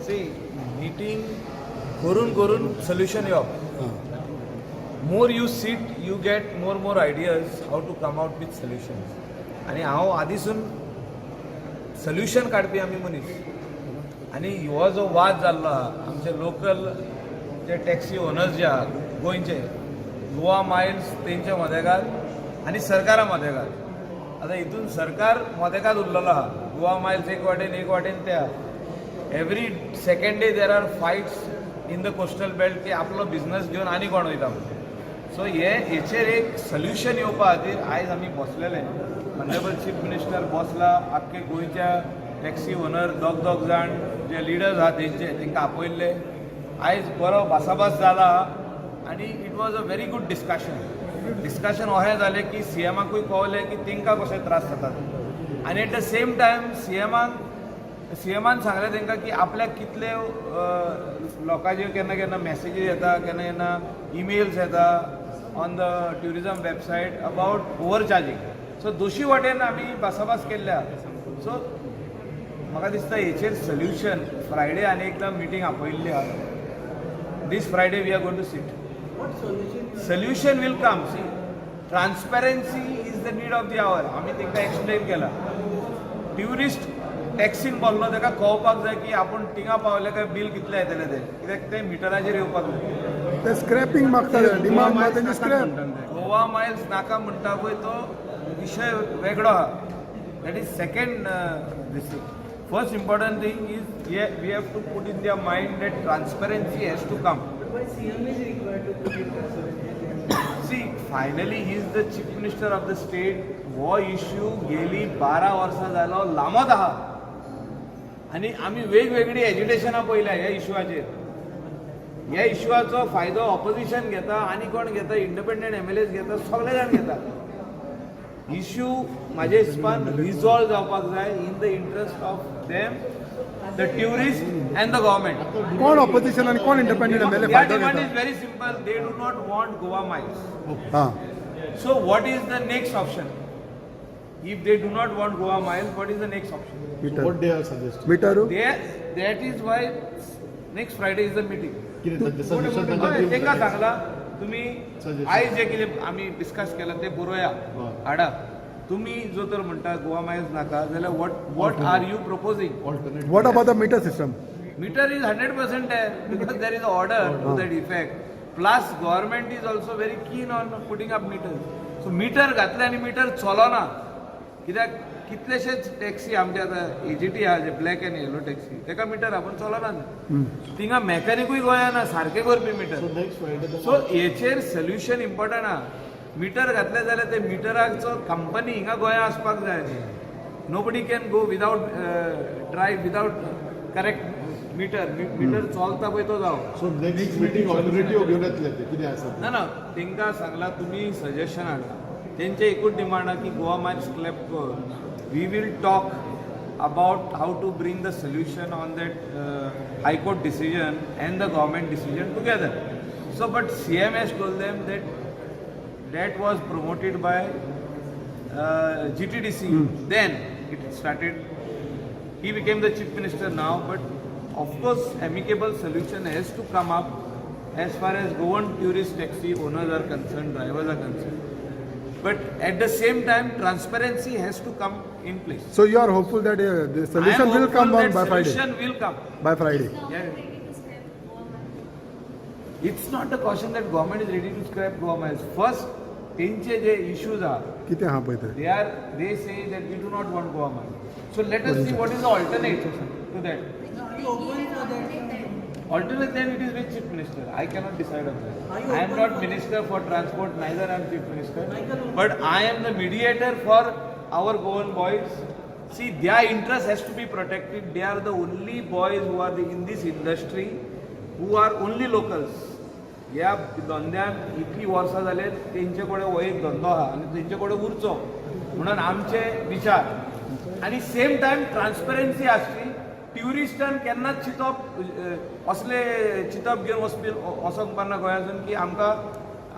C, meeting करून करून solution येवप. More you sit, you get more ideas how to come out with solutions. आनी हांव आदीसून solution काडपी आमी मनीस. आनी हो जो वाद जाल्लो आहा, आमचे लोकल जे टॅक्सी ओनर्स जे आहा गोंयचे, गोवा मायल्स तेंच्या मदेगाद आनी सरकारा मदेगाद. आतां हितून सरकार मदेगाद उरलेलो आहा. गोवा मायल्स एक वाटेन, एक वाटेन ते आहा. Every second day there are fights in the coastal belt की आपलो बिझनस घेवन आनी कोण वयता म्हणून. सो हे हेचेर एक सोल्युशन येवपा खातीर आयज आमी बसलेले. ऑनरेबल चीफ मिनिस्टर बसला. आख्खे गोंयच्या टॅक्सी ओनर दोग दोग जाण जे लिडर्स आहा तेंचे, तांकां आपयल्ले. आयज बरो भासाभास जाला आनी it was a very good discussion. Discussion अशें जालें की सीएमाकूय कळलें की तांकां कशे त्रास जातात आनी एट the same time सीएमान सांगलें तांकां की आपल्याक कितले लोकांच्यो केन्ना केन्ना मॅसेजीस येता, केन्ना केन्ना इमेल्स येता on the tourism website about over charging. So दोशी वाटेन आमी भासाभास केल्ल्या. सो म्हाका दिसता हेचेर सोल्युशन फ्रायडे आनी एकदां मिटींग आपयल्ली आहा. This Friday we are going to sit. What solution? Solution will come. See, transparency is the need of the hour. आमी तांकां एक्सप्लेन केला. ट्युरिस्ट टॅक्सीन बसलो, ताका कळपाक जाय की आपूण थिंगा पावले काय बील कितलें येतलें तें, कित्याक तें मिटराचेर येवपाक जाय. ते स्क्रॅपिंग मागता, डिमांड मागता तेंचे स्क्रॅप. गोवा मायल्स नाका म्हणटा पळय, तो विशय वेगळो आहा. That is second this thing. First important thing is we have to put in their mind that transparency has to come. But why CM is required to put in transparency? See, finally he is the chief minister of the state. हो issue गेली 12 वर्सां जालो लांबत आहा आनी आमी वेगवेगळी एजिटेशनां पळयल्या ह्या इश्यूचेर. ह्या इश्यूचो फायदो ऑपोजिशन घेता आनी कोण घेता, इंडिपेंडंट एमएलएस घेता, सगळे जाण घेता. इश्यू म्हाज्या हिसपान रिजॉल्व जावपाक जाय in the interest of them, the tourist and the government. कोण ऑपोजिशन आनी कोण इंडिपेंडंट एमएलए फायदो डिमांड घेता? Is very simple. They do not want Goa Miles. So what is the next option? If they do not want Goa Miles, what is the next option? Meter. What they are suggesting? Meter. That is why next Friday is the meeting. कितें तांचें suggestion? हय, तांकां सांगला, तुम्ही Suggestion. आयज जे कितें आमी discuss केलां तें बरोया, हाडा. तुम्ही जो तर म्हणटा गोवा मायल्स नाका जाल्यार what are you proposing? Alternate. What about the meter system? Meter is 100% there because there is an order to that effect. Plus, government is also very keen on putting up meters. So meter घातले आनी metre चलना कित्याक? कितलेशेच taxi आमचे आतां AGT आहा, जे black आनी येलो टॅक्सी, तेका मिटर आहा पूण चलना. थिंगा मेकॅनिकूय गोंयान ना सारकें करपी meter. So next Friday. So हेचेर सोल्युशन इम्पॉर्टंट आहा. मिटर घातले जाल्यार ते मिटराचो कंपनी हिंगा गोंया आसपाक जाय. Nobody can go without drive without correct meter. Meter चलता पळय तो जावो. सो नेक्स्ट मिटींग ऑल्टरनेटिव्ह घेवन येतले ते, कितें आसा तें. ना ना, तांकां सांगला, तुमी सजेशन हाडा. तेंचे एकूच डिमांड आहा की गोवा मायल्स स्क्रॅप कर. We will talk about how to bring the solution on that High Court decision and the government decision together. So but CM has told them that that was promoted by GTDC. Then it started. He became the chief minister now, but of course, amicable solution has to come up as far as Goan tourist taxi owners are concerned, drivers are concerned. But at the same time, transparency has to come in place. So you are hopeful that the I solution am will hopeful come on that by Friday? Solution will come. By Friday. Yeah. It's not a question that government is ready to scrap Goa Miles. First, तेंचे जे issues are, कितें आहा पळय ते. they say that we do not want Goa Miles. So let us see what is the alternate to that. Are you open for that? Alternate, then it is with chief minister. I cannot decide on that. Are you I am open not for minister for transport, neither I am chief minister. Michael, But I am the mediator for our Goan boys. See, their interest has to be protected. They are the only boys who are in this industry who are only locals. ह्या धंद्यान इतली वर्सां जाले, तेंचे कडेन हो एक धंदो आहा आनी तेंचे कडेन उरचो म्हणून आमचे विचार. आनी सेम टायम ट्रान्सपरन्सी आसची. ट्युरिस्टान केन्नाच चिंतप, असले चिंतप घेवन वचपी वचोंक पारना गोंयासून की आमकां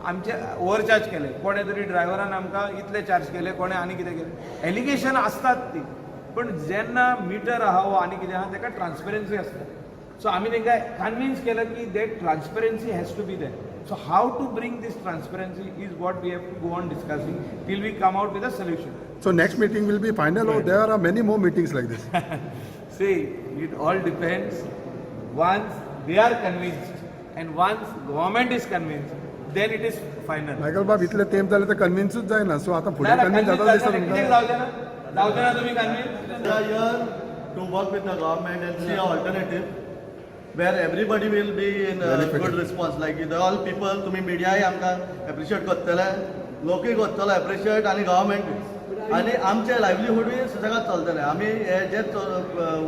आमचे ओवरचार्ज केले, कोणे तरी ड्रायव्हरान आमकां इतले चार्ज केले, कोणे आनी कितें केलें. एलिगेशन आसतात ती, पण जेन्ना मिटर आहा वो आनी कितें आहा, तेका ट्रान्सपरन्सी आसता. सो आमी तांकां कन्विन्स केलं की that transparency has to be there. So how to bring this transparency is what we have to go on discussing till we come out with a solution. So next meeting will be final or there are many more meetings like this? See, it all depends. Once they are convinced and once government is convinced, then it is final. Michael बाब, इतले तेंप जाले तर कन्विन्सूच जायना. So आतां फुडें ना, convince convince जाता दिसता जातले. कित्याक तुमकां? जावचें ना? जावचें ना तुम्ही convince? We are here to work with the government and see an alternative where everybody will be in a Benefited. Good response. Like the all people, तुम्ही मिडियाय आमकां एप्रिशिएट करतले, लोकूय करतलो एप्रिशिएट आनी गव्हर्मेंटूय. आनी आमचें लायवलीहूडूय सुसेगाद चलतलें. आमी हे जे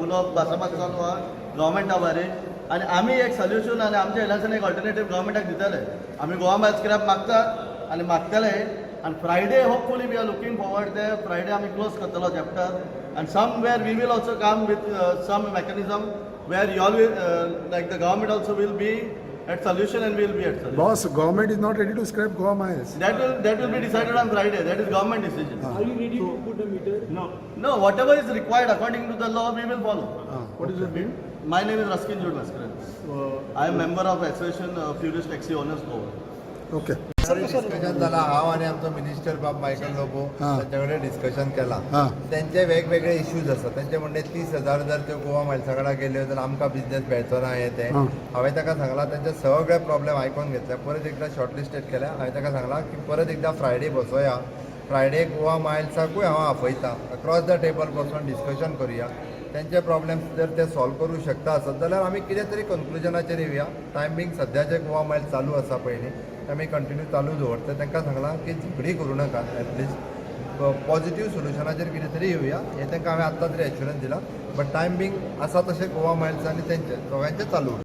उलोवप भासाभास चालू आहा गव्हर्मेंटा बारे आनी आमी एक सोल्युशन आनी आमच्या वेल्यान एक ऑल्टरनेटीव गव्हर्मेंटाक दितले. आमी गोवा मायल्स स्क्रॅप मागतात आनी मागतले आनी Friday hopefully we are looking forward ते फ्रायडे आमी क्लोज करतलो chapter and somewhere we will also come with some mechanism where you all will like the government also will be at solution and will be at solution. Boss, government is not ready to scrap Goa Miles. That will be decided on Friday. That is government decision. Are you ready to put a meter? No, no, whatever is required according to the law, we will follow. What is your name? My name is Ruskin Jude Mascarenhas. I am member of Association of Tourist Taxi Owners Goa. Okay. Discussion जाला. हांव आनी आमचो minister बाब Michael Lobo तांच्या कडेन discussion केलां. तेंचे वेगवेगळे इश्यूज आसा. तेंचे म्हणणे 30,000 जर त्यो गोवा मायल्सा कडेन गेल्यो जाल्यार आमकां बिजनेस मेळचो ना हें तें. हांवें ताका सांगलां, तेंचे सगळे प्रॉब्लेम आयकोन घेतले, परत एकदां शॉर्ट लिस्टेड केल्या. हांवें ताका सांगलां की परत एकदां फ्रायडे बसोया. फ्रायडे गोवा मायल्साकूय हांव आपयता. अक्रॉस the table बसून डिस्कशन करुया. तेंचे प्रॉब्लेम्स जर ते सॉल्व करूं शकता आसत जाल्यार आमी कितें तरी कन्क्लुजनाचेर येवया. टायमींग सद्याचे गोवा मायल्स चालू आसा पयलीं ते आमी कंटिन्यू चालू दवरतले. तांकां सांगलां की झगडी करूं नाका, एटलिस्ट पॉझिटीव सोल्युशनाचेर कितें तरी येवया हें तांकां हांवें आत्तां तरी एश्युरन्स दिला. बट टायम बींग आसा तशें गोवा मायल्स आनी तेंचे दोगांयचें चालू उरता.